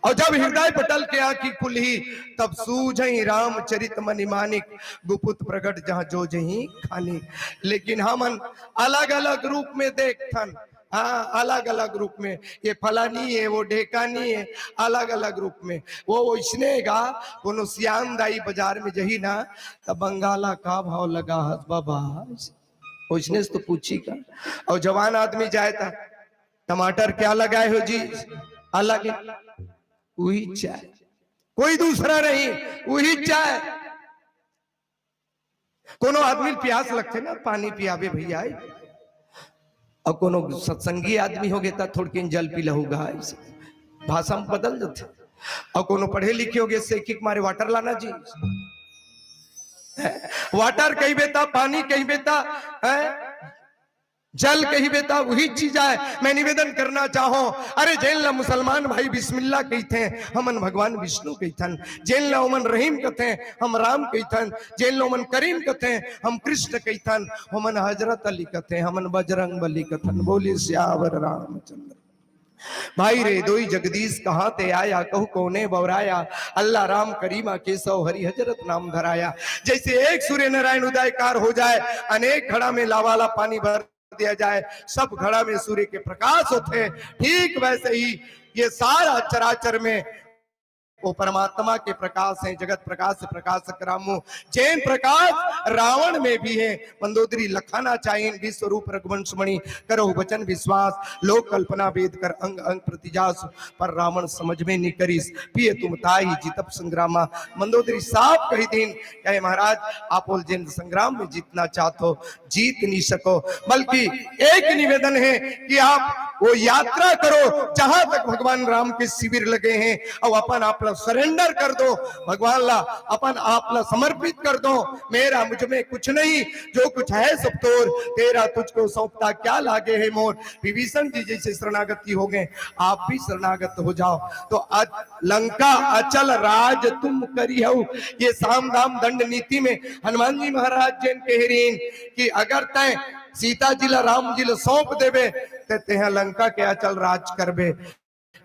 अउ जब हृदय पटल के आँखी खुलही, तब सूझही रामचरित मणि मानिक, गुपुत प्रगट जहाँ जो जही खानी। लेकिन हमन अलग-अलग रूप में देखथन, हाँ, अलग-अलग रूप में, ये फलानी है, वो ढेकानी है, अलग-अलग रूप में। वो वइसने गा, कोनो सियान दाई बाजार में जही ना, त बंगाला का भाव लगा हस बाबा? वइसने से तो पूछी का। अउ जवान आदमी जाए त, "टमाटर क्या लगाए हो जी?" अलग है। उही चाय, कोई दूसरा नहीं, उही चाय। कोनो आदमी ल पियास लगथे ना, पानी पियाबे भैया, अउ कोनो सत्संगी आदमी होगे त थोड़किन जल पिलाहू गा, भाषा में बदल देथे। अउ कोनो पढ़े लिखे होगे, सेकी के मारे water लाना जी, हैं? Water कहिबे त, पानी कहिबे त, हैं? जल कहिबे त उही चीज आय। मैं निवेदन करना चाहूं, अरे जेन ला मुसलमान भाई बिस्मिल्लाह कहिथे, हमन भगवान विष्णु कहिथन। जेन ला ओमन रहीम कथे, हम राम कहिथन। जेन ला ओमन करीम कथे, हम कृष्ण कहिथन। ओमन हजरत अली कथे, हमन बजरंग बली कथन। बोलिए सियावर रामचंद्र। भाई रे दोई जगदीश कहाँ ते आया, कहू कौने बौराया, अल्लाह राम करीमा केसव हरि हजरत नाम धराया। जैसे एक सूर्य नारायण उदयकार हो जाए, अनेक घड़ा में लावाला पानी भर दिया जाए, सब घड़ा में सूर्य के प्रकाश होथे, ठीक वैसे ही ये सारा चराचर में वो परमात्मा के प्रकाश हैं, जगत प्रकाश से प्रकाश करामो, जेन प्रकाश रावण में भी है। मंदोदरी लखाना चाहिए, विश्वरूप रघुवंश मणि, करहु वचन विश्वास, लोक कल्पना वेद कर अंग अंग प्रतिजास, पर रावण समझ में नहीं करिस, पिय तुम ताहि जितब संग्रामा। मंदोदरी साफ कहि दीन, कहे महाराज, आप बोल जेन संग्राम में जीतना चाहत हो, जीत नहीं सको, बल्कि एक निवेदन है कि आप वो यात्रा करो जहां तक भगवान राम के शिविर लगे हैं, और अपन आप ला surrender कर दो भगवान ला, अपन आप ला समर्पित कर दो। मेरा मुझ में कुछ नहीं, जो कुछ है सब तोर, तेरा तुझको सौंपता क्या लागे है मोर। विभीषण जी जैसे शरणागति हो गए, आप भी शरणागत हो जाओ। तो आज लंका अचल राज तुम करिहउ, ये साम दाम दंड नीति में हनुमान जी महाराज जेन कह रहीन कि अगर तय सीता जी ला राम जी ला सौंप देबे, ते तेहा लंका के अचल राज करबे।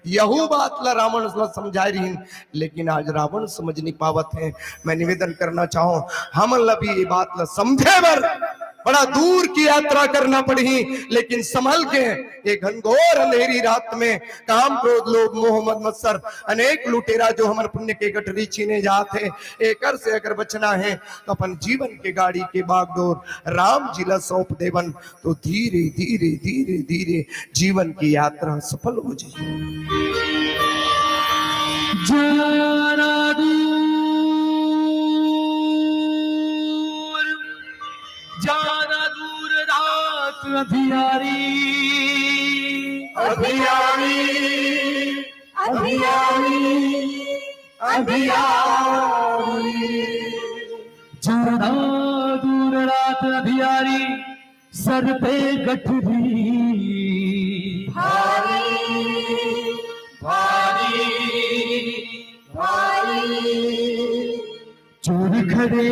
यहू बात ला रावण ला समझाए रहीन, लेकिन आज रावण समझ नहीं पावत है। मैं निवेदन करना चाहूं, हमन ला भी ये बात ला समझे बर बड़ा दूर की यात्रा करना पड़ही, लेकिन संभल के ये घनघोर अंधेरी रात में काम, क्रोध, लोभ, मोह, मद, मत्सर, अनेक लुटेरा जो हमर पुण्य के गठरी छीने जात हे, एकर से अगर बचना हे, तो अपन जीवन के गाड़ी के बागडोर राम जी ला सौंप देवन, तो धीरे, धीरे, धीरे, धीरे जीवन की यात्रा सफल हो जाए। जाना दूर, जाना दूर रात अंधियारी। अंधियारी, अंधियारी, अंधियारी। जाना दूर रात अंधियारी, सर पे गठरी भारी, भारी, भारी। चोर खड़े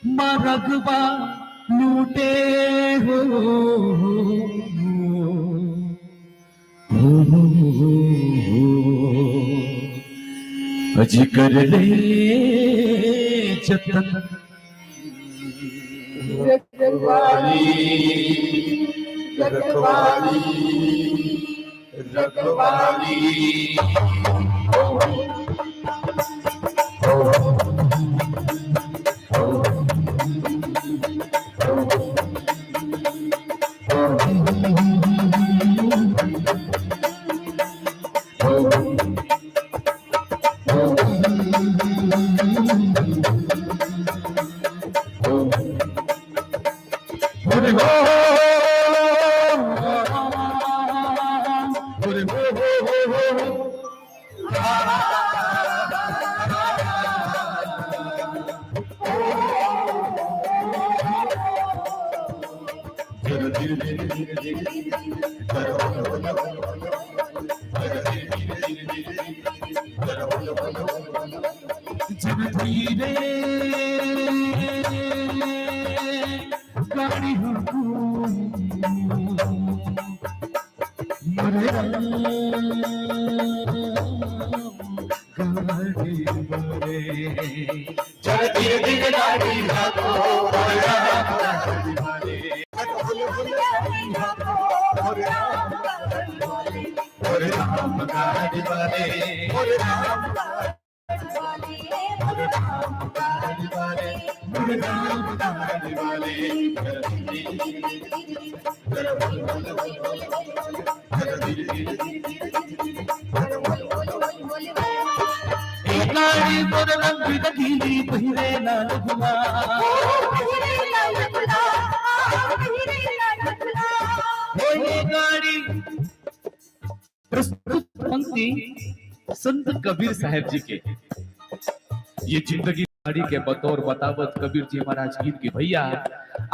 मरगवा लूटे हो। अज कर ले जतन रखवाली, रखवाली, रखवाली। गाड़ी मोर रंग रंगीली पहिरे लाल गुलाल। हो ये गाड़ी प्रस्तुत पंक्ति संत कबीर साहब जी के। ये जिंदगी गाड़ी के बतौर बतावत कबीर जी महाराज गीत की, भैया,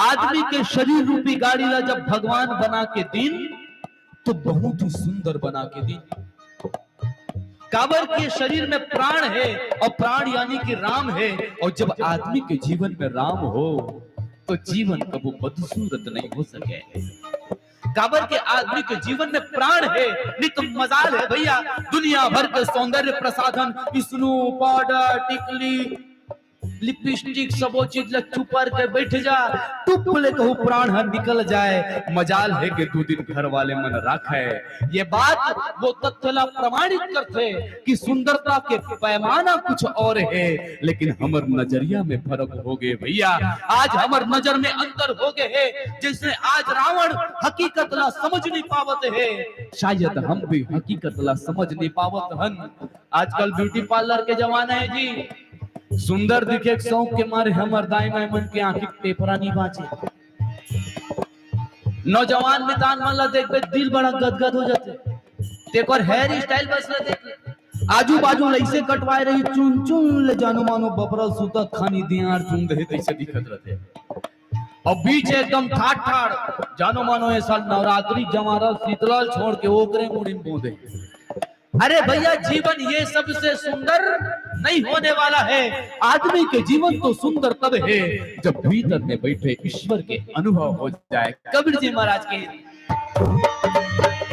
आदमी के शरीर रूपी गाड़ी ला जब भगवान बना के दिन, तो बहुत ही सुंदर बना के दिन। काबर के शरीर में प्राण है, और प्राण यानी कि राम है, और जब आदमी के जीवन में राम हो, तो जीवन कबू बदसूरत नहीं हो सके। काबर के आदमी के जीवन में प्राण है, नहीं तो मजाल है भैया, दुनिया भर के सौंदर्य प्रसाधन, स्नो, पाउडर, टिकली, लिपस्टिक, सबो चीज ला चुपर के बैठ जा, टुप ले कहूँ प्राण ह निकल जाए, मजाल है कि दू दिन घर वाले मन राखे। ये बात वो तथ्य ला प्रमाणित करथे कि सुंदरता के पैमाना कुछ और है, लेकिन हमर नजरिया में फर्क हो गए भैया। आज हमर नजर में अंतर हो गए है। जैसे आज रावण हकीकत ला समझ नहीं पावत है, शायद हम भी हकीकत ला समझ नहीं पावत हन। आजकल ब्यूटी पार्लर के जमाना है जी। सुंदर दिखे के शौक के मारे हमर दाई माई मन के आंखी के पेपरा नहीं बांचे। नौजवान मितान मन ला देखबे, दिल बड़ा गदगद हो जाथे। तेकर हेयर स्टाइल बस ला देख ले। आजू बाजू ला ऐसे कटवाए रही, चुन चुन ले जानो मानो बपरा सुतत खानी दियार चुन दे तैसे दिखत रहथे। और बीच एकदम ठाठ ठाड़, जानो मानो ये साल नवरात्रि जमारा शीतलाल छोड़ के ओकरे मुड़ी में बोंदे। अरे भैया, जीवन ये सबसे सुंदर नहीं होने वाला है। आदमी के जीवन तो सुंदर तब है, जब भीतर में बैठे ईश्वर के अनुभव हो जाए। कबीर जी महाराज की।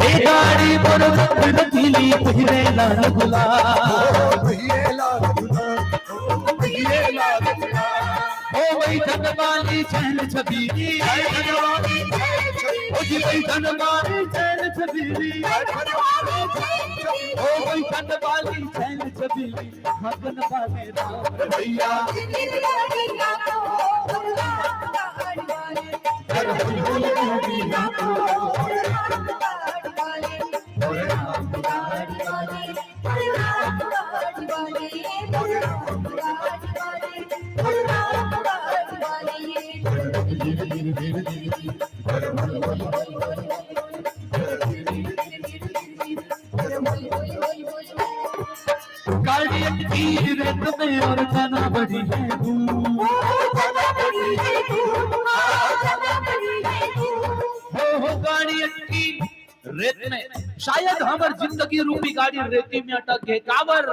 ए गाड़ी मोर रंग रंगीली पहिरे लाल गुलाल। ओ वही धनवाली चैन छबीली। ओ जी वही धनवाली चैन छबीली। ओ वही धनवाली चैन छबीली। भगन वाले राम भैया। गाड़ी एक तीर रेत में और जाना बड़ी है दूर। हो, हो, गाड़ी एक तीर रेत में, शायद हमर जिंदगी रूपी गाड़ी रेती में अटक गए। काबर?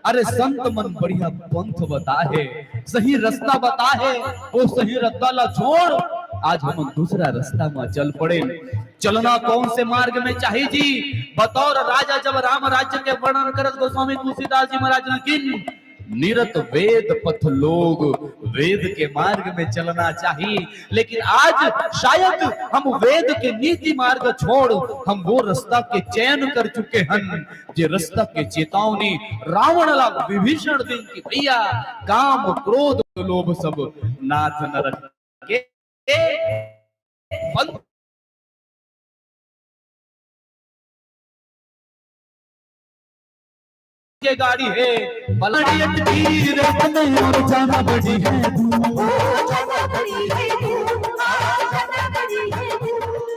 अरे, संत मन बढ़िया पंथ बताए, सही रास्ता बताए, वो सही रास्ता ला छोड़ आज हम दूसरा रास्ता में चल पड़े। चलना कौन से मार्ग में चाहिए जी? बतौर राजा जब राम राज्य के वर्णन करत गोस्वामी तुलसीदास जी महाराज ने किन निरत वेद पथ लोग, वेद के मार्ग में चलना चाहिए। लेकिन आज शायद हम वेद के नीति मार्ग छोड़ हम वो रास्ता के चयन कर चुके हन, जे रास्ता के चेतावनी रावण ला विभीषण दिन की, भैया, काम क्रोध लोभ सब नाथ नरक के बंद के गाड़ी है। बलाड़ी एक तीर में और जाना बड़ी है दूर।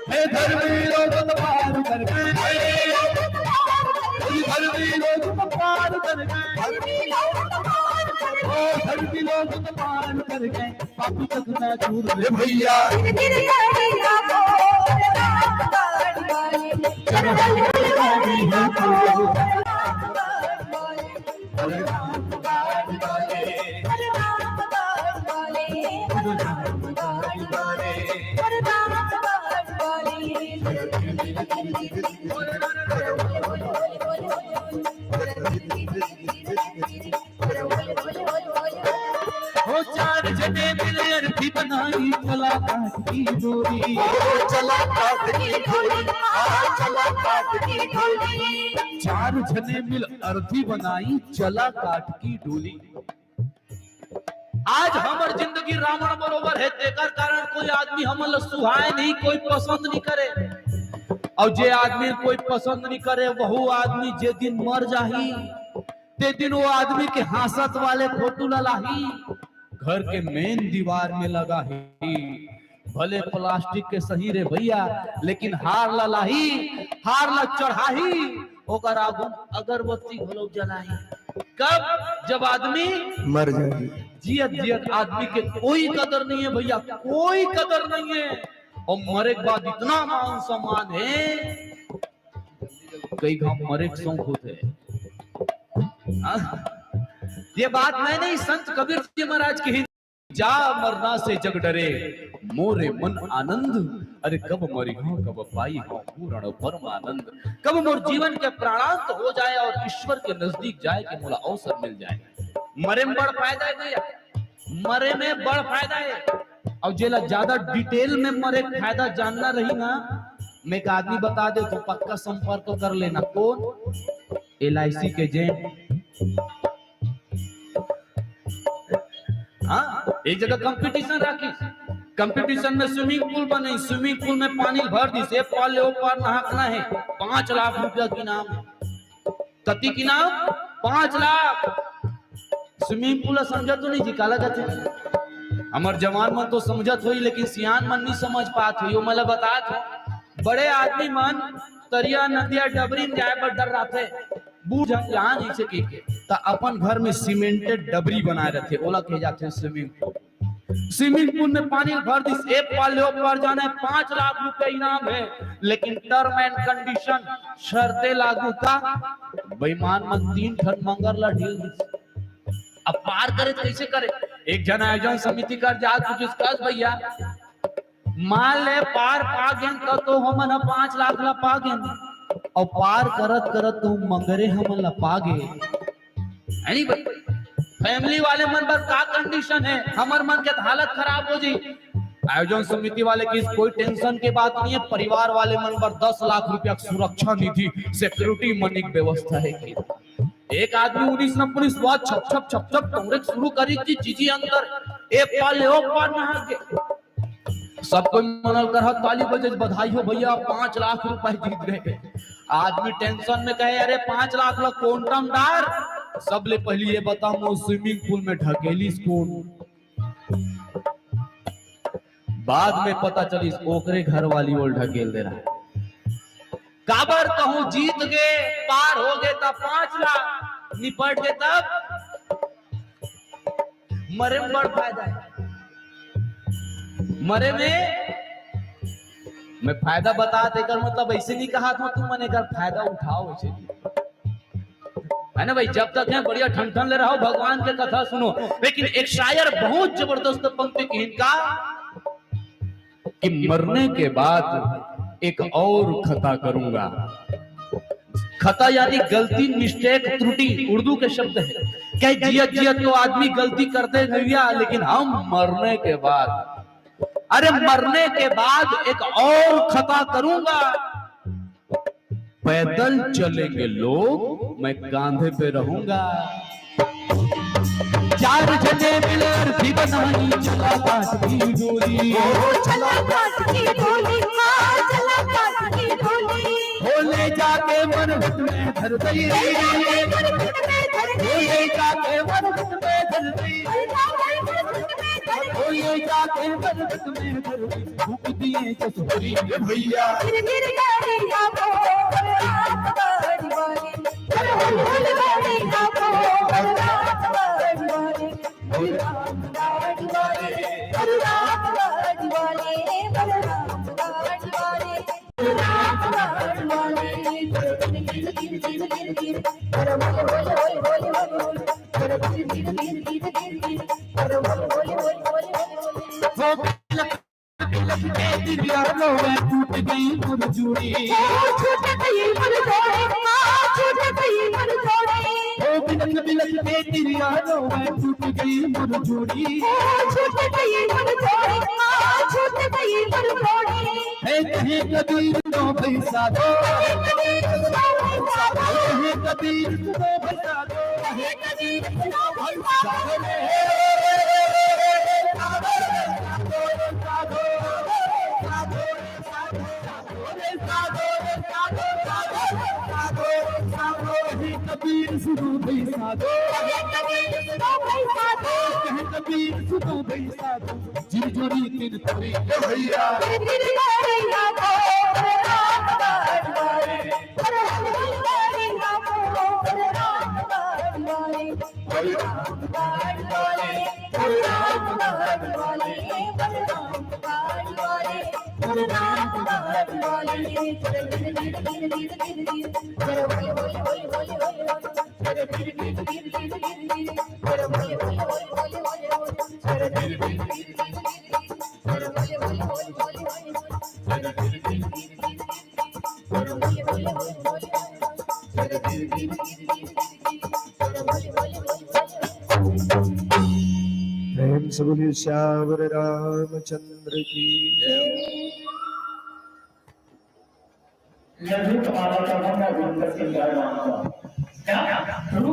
हे धर्मी लोग तो पार कर गए। हे धर्मी लोग तो पार कर गए। ओ धर्मी लोग तो पार कर गए। पापी तक ना दूर रे भैया। हो चार जने मिले अरथी बनाई चला। काट की डोरी। ओ चला काट की डोरी, आ चला काट की डोरी। चार झने मिल अरथी बनाई, चला काट की डोरी। आज हमर जिंदगी रावण बरोबर हे, तेकर कारण कोई आदमी हमन ल सुहाय नहीं, कोई पसंद नहीं करे। अउ जे आदमी ल कोई पसंद नहीं करे, वहू आदमी जे दिन मर जाही, ते दिन वो आदमी के हाँसत वाले फोटो ल लाही, घर के मेन दीवार में लगाही। भले प्लास्टिक के सही रे भैया, लेकिन हार ल लाही, हार ल चढ़ाही, ओकर आगू अगरबत्ती घलो जलाही। कब? जब आदमी मर जाही। जियत जियत आदमी के कोई कदर नहीं है भैया, कोई कदर नहीं है। अउ मरे के बाद इतना मान सम्मान है, कई घांव मरे के शौक होथे। हाँ? ये बात मैं नहीं, संत कबीर जी महाराज कहिन, जा मरना से जग डरे, मोरे मन आनंद। अरे कब मरिहौं, कब पाइहौं पूर्ण परमानंद। कब मोर जीवन के प्राणांत हो जाए और ईश्वर के नजदीक जाए के मोला अवसर मिल जाए। मरे में बड़ फायदा है भैया, मरे में बड़ फायदा है। अउ जेला ज्यादा डिटेल में मरे के फायदा जानना रही ना, मैं एक आदमी बता दे तो पक्का संपर्क कर लेना। कौन? एलआईसी के एजेंट। हाँ, एक जगह कंपटीशन राखिस, कंपटीशन में स्विमिंग पूल बने, स्विमिंग पूल में पानी भर दिस, ए पार ले ओ पार नहाना है, पाँच लाख रुपया के इनाम है। कति के इनाम? पाँच लाख। स्विमिंग पूल समझत तो नहीं जी, काला कथे? हमर जवान मन तो समझत होही, लेकिन सियान मन नहीं समझ पात होही। ओ मोला बतात हो, बड़े आदमी मन तरिया, नदिया, डबरी में जाए बर डर रहथे, बूझ जान जइसे कहिके, त अपन घर में सीमेंटेड डबरी बनाए रहथे, ओला कहे जाथे स्विमिंग पूल। स्विमिंग पूल में पानी भर दिस, ए पार ले ओ पार जाना है, पाँच लाख रुपया इनाम है, लेकिन टर्म एंड कंडीशन, शर्तें लागू का? बेईमान मन तीन ठन मंगर ला ढील दिस। अब पार करे त कइसे करे? एक झन आयोजन समिति कर जात पूछिस, कस भैया, मान ले पार पा गेन त तो हमन ह पाँच लाख ला पा गेन, अउ पार करत करत तो मंगरे हमन ला पा गे। है नहीं भाई? फैमिली वाले मन बर का कंडीशन है, हमर मन के त हालत खराब हो जाई। आयोजन समिति वाले कहिस कोई टेंशन के बात नहीं है, परिवार वाले मन बर दस लाख रुपया के सुरक्षा निधि, सिक्योरिटी मनी के व्यवस्था है कि एक आदमी उन्नीस न पुलिस हुआ छप छप छप छप टोंगरे शुरू करी कि जीजी अंदर ए पार ले ओ पार नहा के। सब कोई मनल कर ताली बजे, बधाई हो भैया, पाँच लाख रुपए जीत गए। आदमी टेंशन में कहे, अरे पाँच लाख ला क्वांटम डार, सबले पहले ये बता, मोर स्विमिंग पूल में ढकेलिस कोन? बाद में पता चलिस ओकरे घर वाली ओल ढकेल दे रहा। काबर कहूं जीत गे, पार हो गे त पाँच लाख, निपट गे तब मरे में बड़ फायदा है। मरे में मैं फायदा बता देकर मतलब ऐसे नहीं कहा था तुम मन एकर फायदा उठाओ, ऐसे नहीं। है ना भाई, जब तक है बढ़िया ठन ठन ले रहो, भगवान के कथा सुनो। लेकिन एक शायर बहुत जबरदस्त पंक्ति कहिन का कि मरने के बाद एक और खता करूंगा। खता यानी गलती, मिस्टेक, त्रुटि, उर्दू के शब्द है। कहे जियत जियत तो आदमी गलती करते भैया, लेकिन हम मरने के बाद, अरे मरने के बाद एक और खता करूंगा। पैदल चलेंगे लोग, मैं कांधे पे रहूंगा। चार झने मिल अरथी बनाई, चला काट की डोरी। ओ चला काट की डोरी, हाँ, चला काट की डोरी। ओ ले जाके मरघट में धर दई। ले जाके मरघट में धर दई। ओ ले जाके मरघट में धर दई। ले जाके मरघट में धर दई। ओ ले जाके मरघट में धर दई। फूंक दिए जस होरी रे भैया। गिर गिर गाड़ी ना को, बलराम गाड़ी वाले। अरे हुल हुल गाड़ी ना को, बलराम गाड़ी वाले। बलराम गाड़ी वाले, बलराम गाड़ी वाले, बलराम गाड़ी वाले। बलराम गाड़ी वाले। गिर गिर गिर गिर गिर गिर। अरे हुल हुल हुल हुल हुल हुल। अरे गिर गिर गिर गिर गिर गिर। अरे हुल हुल हुल हुल हुल हुल। बिलख के तिरिया रोवे, टूट गई मोर जोड़ी। ओ, छूट गई मोर जोड़ी, आ, छूट गई मोर जोड़ी। ओ, बिलख, बिलख के तिरिया रोवे, टूट गई मोर जोड़ी। ओ, छूट गई मोर जोड़ी, आ, छूट गई मोर जोड़ी। हे कहे कबीर सुनो भाई साधो। कहे कबीर सुनो भाई साधो। कहे कबीर सुनो भाई साधो। कहे कबीर सुनो भाई साधो। कबीर सुनो भाई साधो। कहे कबीर सुनो भाई साधो। जिन जोड़ी तीन तोरी ए भैया। प्रेम से बोलिए सियावर रामचंद्र की। लड्डू कमाला का हम गुरु का श्रृंगार मानता। क्या?